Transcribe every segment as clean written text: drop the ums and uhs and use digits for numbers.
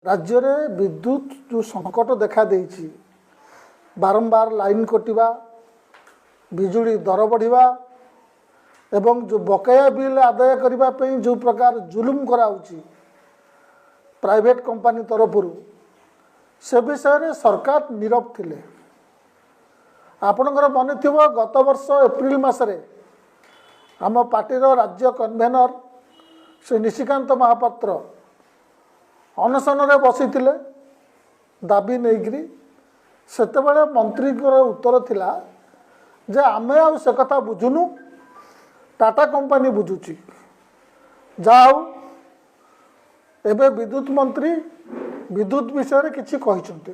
ରାଜ୍ୟରେ ବିଦ୍ୟୁତ ଯେଉଁ ସଙ୍କଟ ଦେଖାଦେଇଛି, ବାରମ୍ବାର ଲାଇନ୍ କଟିବା, ବିଜୁଳି ଦର ବଢ଼ିବା ଏବଂ ଯେଉଁ ବକେୟା ବିଲ୍ ଆଦାୟ କରିବା ପାଇଁ ଯେଉଁ ପ୍ରକାର ଜୁଲୁମ କରାହେଉଛି ପ୍ରାଇଭେଟ୍ କମ୍ପାନୀ ତରଫରୁ, ସେ ବିଷୟରେ ସରକାର ନୀରବ ଥିଲେ। ଆପଣଙ୍କର ମନେ ଥିବ, ଗତ ବର୍ଷ ଏପ୍ରିଲ ମାସରେ ଆମ ପାର୍ଟିର ରାଜ୍ୟ କନଭେନର ଶ୍ରୀ ନିଶିକାନ୍ତ ମହାପାତ୍ର ଅନଶନରେ ବସିଥିଲେ ଦାବି ନେଇକରି। ସେତେବେଳେ ମନ୍ତ୍ରୀଙ୍କର ଉତ୍ତର ଥିଲା ଯେ ଆମେ ଆଉ ସେ କଥା ବୁଝୁନୁ, ଟାଟା କମ୍ପାନୀ ବୁଝୁଛି। ଯାହା ହଉ, ଏବେ ବିଦ୍ୟୁତ ମନ୍ତ୍ରୀ ବିଦ୍ୟୁତ ବିଷୟରେ କିଛି କହିଛନ୍ତି।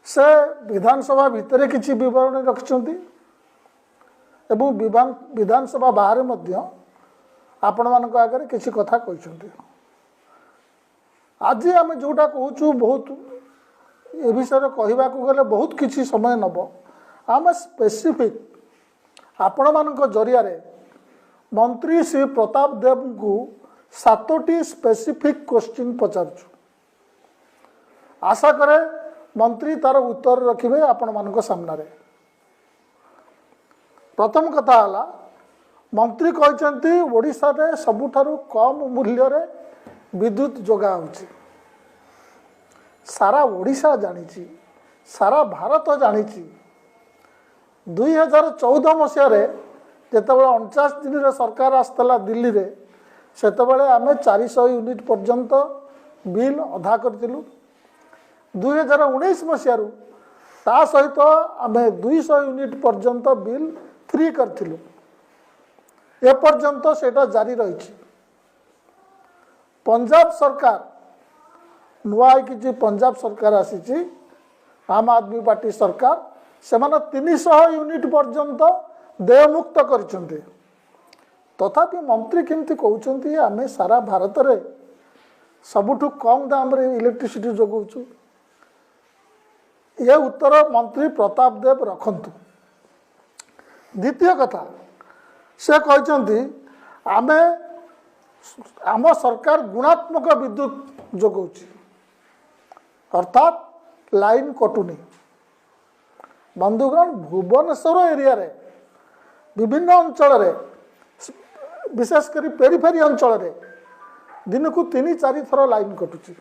ସେ ବିଧାନସଭା ଭିତରେ କିଛି ବିବରଣୀ ରଖିଛନ୍ତି ଏବଂ ବିଧାନସଭା ବାହାରେ ମଧ୍ୟ ଆପଣମାନଙ୍କ ଆଗରେ କିଛି କଥା କହିଛନ୍ତି। ଆଜି ଆମେ ଯେଉଁଟା କହୁଛୁ, ବହୁତ ଏ ବିଷୟରେ କହିବାକୁ ଗଲେ ବହୁତ କିଛି ସମୟ ନେବ। ଆମେ ସ୍ପେସିଫିକ୍ ଆପଣମାନଙ୍କ ଜରିଆରେ ମନ୍ତ୍ରୀ ଶ୍ରୀ ପ୍ରତାପ ଦେବଙ୍କୁ ସାତୋଟି ସ୍ପେସିଫିକ୍ କୋଶ୍ଚିନ୍ ପଚାରୁଛୁ। ଆଶା କରେ ମନ୍ତ୍ରୀ ତାର ଉତ୍ତର ରଖିବେ ଆପଣମାନଙ୍କ ସାମ୍ନାରେ। ପ୍ରଥମ କଥା ହେଲା, ମନ୍ତ୍ରୀ କହିଛନ୍ତି ଓଡ଼ିଶାରେ ସବୁଠାରୁ କମ୍ ମୂଲ୍ୟରେ ବିଦ୍ୟୁତ ଯୋଗା ହେଉଛି। ସାରା ଓଡ଼ିଶା ଜାଣିଛି, ସାରା ଭାରତ ଜାଣିଛି, 2014 ମସିହାରେ ଯେତେବେଳେ 49 ଦିନରେ ସରକାର ଆସିଥିଲା ଦିଲ୍ଲୀରେ, ସେତେବେଳେ ଆମେ 400 ୟୁନିଟ୍ ପର୍ଯ୍ୟନ୍ତ ବିଲ୍ ଅଧା କରିଥିଲୁ। 2019 ମସିହାରୁ ତା ସହିତ ଆମେ 200 ୟୁନିଟ୍ ପର୍ଯ୍ୟନ୍ତ ବିଲ୍ ଫ୍ରି କରିଥିଲୁ। ଏପର୍ଯ୍ୟନ୍ତ ସେଇଟା ଜାରି ରହିଛି। ପଞ୍ଜାବ ସରକାର, ନୂଆ ହେଇକି ଯେ ପଞ୍ଜାବ ସରକାର ଆସିଛି, ଆମ୍ ଆଦମୀ ପାର୍ଟି ସରକାର, ସେମାନେ 300 ୟୁନିଟ୍ ପର୍ଯ୍ୟନ୍ତ ଦେୟମୁକ୍ତ କରିଛନ୍ତି। ତଥାପି ମନ୍ତ୍ରୀ କେମିତି କହୁଛନ୍ତି ଆମେ ସାରା ଭାରତରେ ସବୁଠୁ କମ୍ ଦାମରେ ଇଲେକ୍ଟ୍ରିସିଟି ଯୋଗାଉଛୁ? ଏ ଉତ୍ତର ମନ୍ତ୍ରୀ ପ୍ରତାପ ଦେବ ରଖନ୍ତୁ। ଦ୍ୱିତୀୟ କଥା, ସେ କହିଛନ୍ତି ଆମ ସରକାର ଗୁଣାତ୍ମକ ବିଦ୍ୟୁତ ଯୋଗାଉଛି, ଅର୍ଥାତ୍ ଲାଇନ୍ କଟୁନି। ବନ୍ଧୁଗଣ, ଭୁବନେଶ୍ୱର ଏରିଆରେ ବିଭିନ୍ନ ଅଞ୍ଚଳରେ, ବିଶେଷ କରି ପେରିଫେରି ଅଞ୍ଚଳରେ ଦିନକୁ ତିନି ଚାରି ଥର ଲାଇନ୍ କଟୁଛି।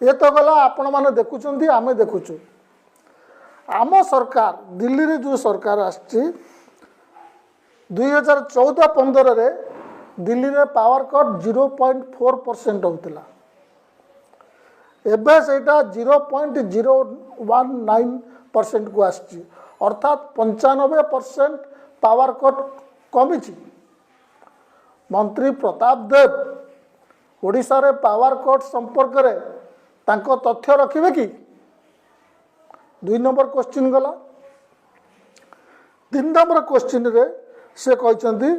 ଏ ତ ଗଲା, ଆପଣମାନେ ଦେଖୁଛନ୍ତି, ଆମେ ଦେଖୁଛୁ। ଆମ ସରକାର, ଦିଲ୍ଲୀରେ ଯେଉଁ ସରକାର ଆସିଛି, 2014-15ରେ ଦିଲ୍ଲୀରେ ପାୱାର କଟ୍ 0.4% ହେଉଥିଲା। ଏବେ ସେଇଟା 0.019%କୁ ଆସିଛି, ଅର୍ଥାତ୍ 95% ପାୱାର କଟ୍ କମିଛି। ମନ୍ତ୍ରୀ ପ୍ରତାପ ଦେବ ଓଡ଼ିଶାରେ ପାୱାର କଟ୍ ସମ୍ପର୍କରେ ତାଙ୍କ ତଥ୍ୟ ରଖିବେ କି? ଦୁଇ ନମ୍ବର କୋଶ୍ଚିନ୍ ଗଲା। ତିନି ନମ୍ବର କୋଶ୍ଚିନ୍ରେ ସେ କହିଛନ୍ତି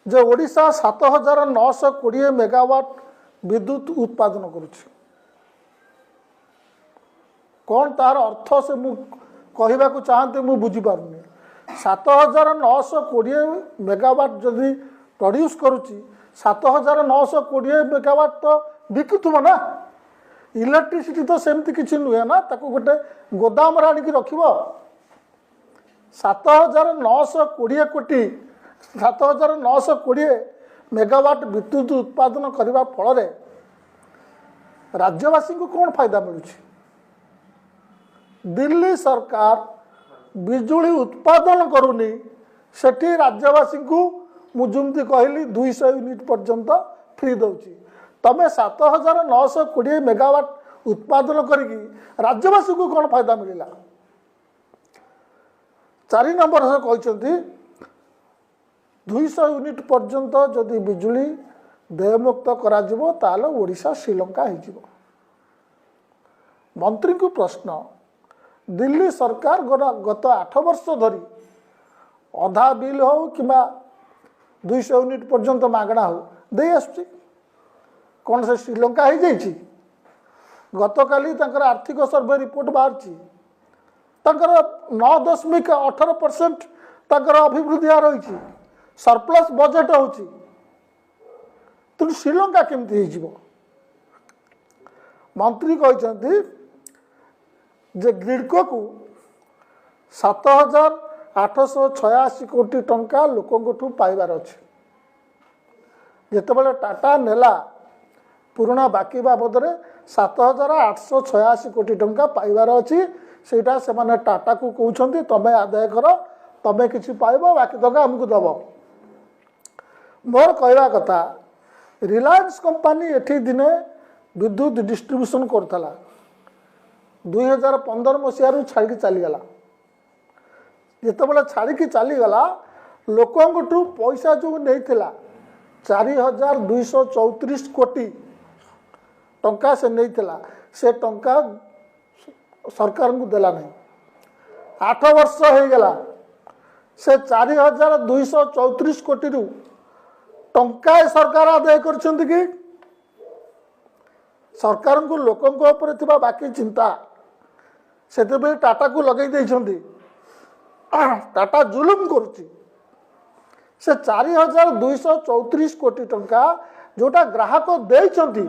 ଯେ ଓଡ଼ିଶା 7920 ମେଗାୱାଟ୍ ବିଦ୍ୟୁତ ଉତ୍ପାଦନ କରୁଛି। କ'ଣ ତାର ଅର୍ଥ ସେ ମୁଁ କହିବାକୁ ଚାହାନ୍ତି, ମୁଁ ବୁଝିପାରୁନି। 7920 ମେଗାୱାଟ୍ ଯଦି ପ୍ରଡ୍ୟୁସ୍ କରୁଛି, 7920 ମେଗାୱାଟ୍ ତ ବିକୁଥିବ ନା? ଇଲେକ୍ଟ୍ରିସିଟି ତ ସେମିତି କିଛି ନୁହେଁ ନା, ତାକୁ ଗୋଟେ ଗୋଦାମରେ ଆଣିକି ରଖିବ। 7920 କୋଟି, 7920 ମେଗାୱାଟ୍ ବିଦ୍ୟୁତ ଉତ୍ପାଦନ କରିବା ଫଳରେ ରାଜ୍ୟବାସୀଙ୍କୁ କ'ଣ ଫାଇଦା ମିଳୁଛି? ଦିଲ୍ଲୀ ସରକାର ବିଜୁଳି ଉତ୍ପାଦନ କରୁନି, ସେଠି ରାଜ୍ୟବାସୀଙ୍କୁ ମୁଁ ଯେମିତି କହିଲି 200 ୟୁନିଟ୍ ପର୍ଯ୍ୟନ୍ତ ଫ୍ରି ଦେଉଛି। ତମେ 7920 ମେଗାୱାଟ୍ ଉତ୍ପାଦନ କରିକି ରାଜ୍ୟବାସୀଙ୍କୁ କ'ଣ ଫାଇଦା ମିଳିଲା? ଚାରି ନମ୍ବର, ସେ କହିଛନ୍ତି 200 ୟୁନିଟ୍ ପର୍ଯ୍ୟନ୍ତ ଯଦି ବିଜୁଳି ଦେୟମୁକ୍ତ କରାଯିବ, ତାହେଲେ ଓଡ଼ିଶା ଶ୍ରୀଲଙ୍କା ହେଇଯିବ। ମନ୍ତ୍ରୀଙ୍କୁ ପ୍ରଶ୍ନ, ଦିଲ୍ଲୀ ସରକାର ଗତ 8 ବର୍ଷ ଧରି ଅଧା ବିଲ୍ ହେଉ କିମ୍ବା 200 ୟୁନିଟ୍ ପର୍ଯ୍ୟନ୍ତ ମାଗଣା ହେଉ ଦେଇ ଆସୁଛି। କ'ଣ ସେ ଶ୍ରୀଲଙ୍କା ହେଇଯାଇଛି? ଗତକାଲି ତାଙ୍କର ଆର୍ଥିକ ସର୍ଭେ ରିପୋର୍ଟ ବାହାରିଛି। ତାଙ୍କର 9.18% ତାଙ୍କର ଅଭିବୃଦ୍ଧି ହାର ରହିଛି, ସରପ୍ଲସ୍ ବଜେଟ୍ ହେଉଛି। ତେଣୁ ଶ୍ରୀଲଙ୍କା କେମିତି ହେଇଯିବ? ମନ୍ତ୍ରୀ କହିଛନ୍ତି ଯେ ଗ୍ରିଡ଼କୋକୁ 7886 କୋଟି ଟଙ୍କା ଲୋକଙ୍କଠୁ ପାଇବାର ଅଛି। ଯେତେବେଳେ ଟାଟା ନେଲା, ପୁରୁଣା ବାକି ବାବଦରେ 7886 କୋଟି ଟଙ୍କା ପାଇବାର ଅଛି। ସେଇଟା ସେମାନେ ଟାଟାକୁ କହୁଛନ୍ତି, ତମେ ଆଦାୟ କର, ତମେ କିଛି ପାଇବ, ବାକି ଟଙ୍କା ଆମକୁ ଦେବ। ମୋର କହିବା କଥା, ରିଲାଏନ୍ସ କମ୍ପାନୀ ଏଠି ଦିନେ ବିଦ୍ୟୁତ ଡିଷ୍ଟ୍ରିବ୍ୟୁସନ୍ କରୁଥିଲା, 2015 ମସିହାରୁ ଛାଡ଼ିକି ଚାଲିଗଲା। ଯେତେବେଳେ ଛାଡ଼ିକି ଚାଲିଗଲା, ଲୋକଙ୍କଠୁ ପଇସା ଯେଉଁ ନେଇଥିଲା, 4234 କୋଟି ଟଙ୍କା ସେ ନେଇଥିଲା, ସେ ଟଙ୍କା ସରକାରଙ୍କୁ ଦେଲା ନାହିଁ। 8 ବର୍ଷ ହେଇଗଲା, ସେ 4234 କୋଟିରୁ ଟଙ୍କାଏ ସରକାର ଆଦାୟ କରିଛନ୍ତି କି? ସରକାରଙ୍କୁ ଲୋକଙ୍କ ଉପରେ ଥିବା ବାକି ଚିନ୍ତା, ସେଥିପାଇଁ ଟାଟାକୁ ଲଗେଇ ଦେଇଛନ୍ତି। ଟାଟା ଜୁଲୁମ କରୁଛି। ସେ 4234 କୋଟି ଟଙ୍କା ଯେଉଁଟା ଗ୍ରାହକ ଦେଇଛନ୍ତି,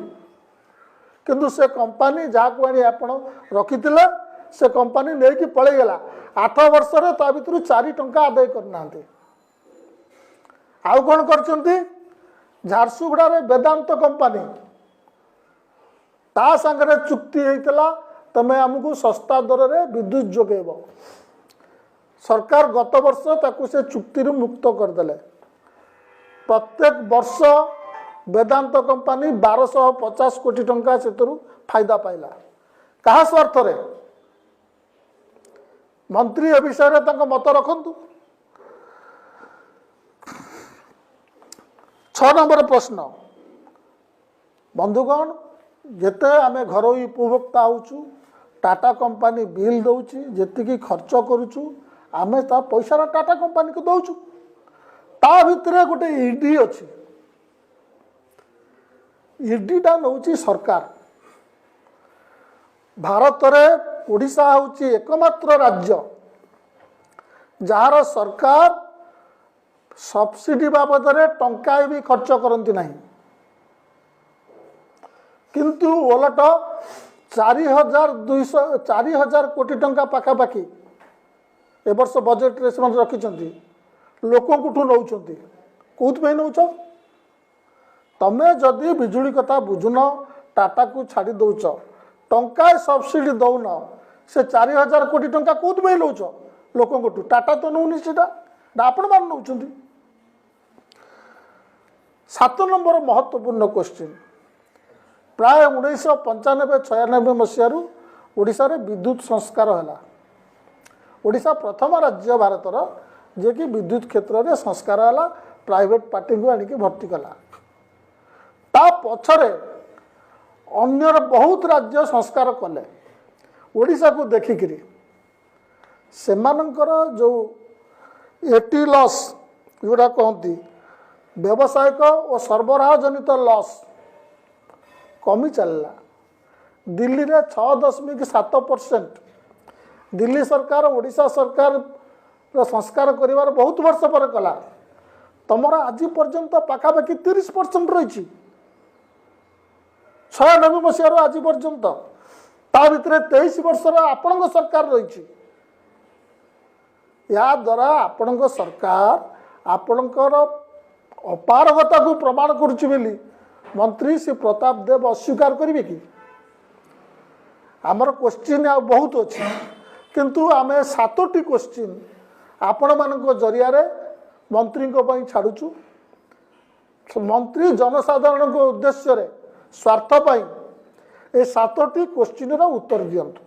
କିନ୍ତୁ ସେ କମ୍ପାନୀ ଯାହାକୁ ଆଣି ଆପଣ ରଖିଥିଲେ, ସେ କମ୍ପାନୀ ନେଇକି ପଳେଇଗଲା। 8 ବର୍ଷରେ ତା ଭିତରୁ 4 ଟଙ୍କା ଆଦାୟ କରିନାହାନ୍ତି। ଆଉ କ'ଣ କରିଛନ୍ତି? ଝାରସୁଗୁଡ଼ାରେ ବେଦାନ୍ତ କମ୍ପାନୀ, ତା ସାଙ୍ଗରେ ଚୁକ୍ତି ହେଇଥିଲା, ତମେ ଆମକୁ ଶସ୍ତା ଦରରେ ବିଦ୍ୟୁତ ଯୋଗାଇବ। ସରକାର ଗତ ବର୍ଷ ତାକୁ ସେ ଚୁକ୍ତିରୁ ମୁକ୍ତ କରିଦେଲେ। ପ୍ରତ୍ୟେକ ବର୍ଷ ବେଦାନ୍ତ କମ୍ପାନୀ 1250 କୋଟି ଟଙ୍କା ସେଥିରୁ ଫାଇଦା ପାଇଲା। କାହା ସ୍ୱାର୍ଥରେ? ମନ୍ତ୍ରୀ ଏ ବିଷୟରେ ତାଙ୍କ ମତ ରଖନ୍ତୁ। 6 ନମ୍ବର ପ୍ରଶ୍ନ। ବନ୍ଧୁଗଣ, ଯେତେ ଆମେ ଘରୋଇ ଉପଭୋକ୍ତା ହେଉଛୁ, ଟାଟା କମ୍ପାନୀ ବିଲ୍ ଦେଉଛି, ଯେତିକି ଖର୍ଚ୍ଚ କରୁଛୁ ଆମେ, ତା ପଇସାଟା ଟାଟା କମ୍ପାନୀକୁ ଦେଉଛୁ। ତା ଭିତରେ ଗୋଟେ ଇଡି ଅଛି। ଇଡିଟା ନେଉଛି ସରକାର। ଭାରତରେ ଓଡ଼ିଶା ହେଉଛି ଏକମାତ୍ର ରାଜ୍ୟ ଯାହାର ସରକାର ସବସିଡି ବାବଦରେ ଟଙ୍କାଏ ବି ଖର୍ଚ୍ଚ କରନ୍ତି ନାହିଁ, କିନ୍ତୁ ଓଲଟ 4200, 4000 କୋଟି ଟଙ୍କା ପାଖାପାଖି ଏ ବର୍ଷ ବଜେଟରେ ସେମାନେ ରଖିଛନ୍ତି, ଲୋକଙ୍କଠୁ ନେଉଛନ୍ତି। କେଉଁଥିପାଇଁ ନେଉଛ? ତମେ ଯଦି ବିଜୁଳି କଥା ବୁଝୁନ, ଟାଟାକୁ ଛାଡ଼ି ଦେଉଛ, ଟଙ୍କାଏ ସବସିଡି ଦେଉନ, ସେ 4000 କୋଟି ଟଙ୍କା କେଉଁଥିପାଇଁ ନେଉଛ ଲୋକଙ୍କଠୁ? ଟାଟା ତ ନେଉନି ସେଇଟା ନା, ଆପଣମାନେ ନେଉଛନ୍ତି। 7 ନମ୍ବର ମହତ୍ତ୍ୱପୂର୍ଣ୍ଣ କୋଶ୍ଚିନ୍। ପ୍ରାୟ 1995 96 ମସିହାରୁ ଓଡ଼ିଶାରେ ବିଦ୍ୟୁତ ସଂସ୍କାର ହେଲା। ଓଡ଼ିଶା ପ୍ରଥମ ରାଜ୍ୟ ଭାରତର ଯିଏକି ବିଦ୍ୟୁତ କ୍ଷେତ୍ରରେ ସଂସ୍କାର ହେଲା, ପ୍ରାଇଭେଟ୍ ପାର୍ଟିଙ୍କୁ ଆଣିକି ଭର୍ତ୍ତି କଲା। ତା ପଛରେ ଅନ୍ୟର ବହୁତ ରାଜ୍ୟ ସଂସ୍କାର କଲେ ଓଡ଼ିଶାକୁ ଦେଖିକିରି। ସେମାନଙ୍କର ଯେଉଁ ଏଟି ଲସ୍ ଯେଉଁଟା କହନ୍ତି, ବ୍ୟବସାୟିକ ଓ ସରବରାହ ଜନିତ ଲସ୍ କମି ଚାଲିଲା। ଦିଲ୍ଲୀରେ 6.7%। ଦିଲ୍ଲୀ ସରକାର ଓଡ଼ିଶା ସରକାରର ସଂସ୍କାର କରିବାର ବହୁତ ବର୍ଷ ପରେ କଲା। ତମର ଆଜି ପର୍ଯ୍ୟନ୍ତ ପାଖାପାଖି 30% ରହିଛି, 96 ମସିହାରୁ ଆଜି ପର୍ଯ୍ୟନ୍ତ। ତା ଭିତରେ 23 ବର୍ଷର ଆପଣଙ୍କ ସରକାର ରହିଛି। ଏହାଦ୍ୱାରା ଆପଣଙ୍କ ସରକାର ଆପଣଙ୍କର ଅପାରଗତାକୁ ପ୍ରମାଣ କରୁଛି ବୋଲି ମନ୍ତ୍ରୀ ଶ୍ରୀ ପ୍ରତାପ ଦେବ ଅସ୍ୱୀକାର କରିବେ କି? ଆମର କୋଶ୍ଚିନ୍ ଆଉ ବହୁତ ଅଛି, କିନ୍ତୁ ଆମେ 7ଟି କୋଶ୍ଚିନ୍ ଆପଣମାନଙ୍କ ଜରିଆରେ ମନ୍ତ୍ରୀଙ୍କ ପାଇଁ ଛାଡ଼ୁଛୁ। ମନ୍ତ୍ରୀ ଜନସାଧାରଣଙ୍କ ଉଦ୍ଦେଶ୍ୟରେ ସ୍ୱାର୍ଥ ପାଇଁ ଏ 7ଟି କୋଶ୍ଚିନ୍ର ଉତ୍ତର ଦିଅନ୍ତୁ।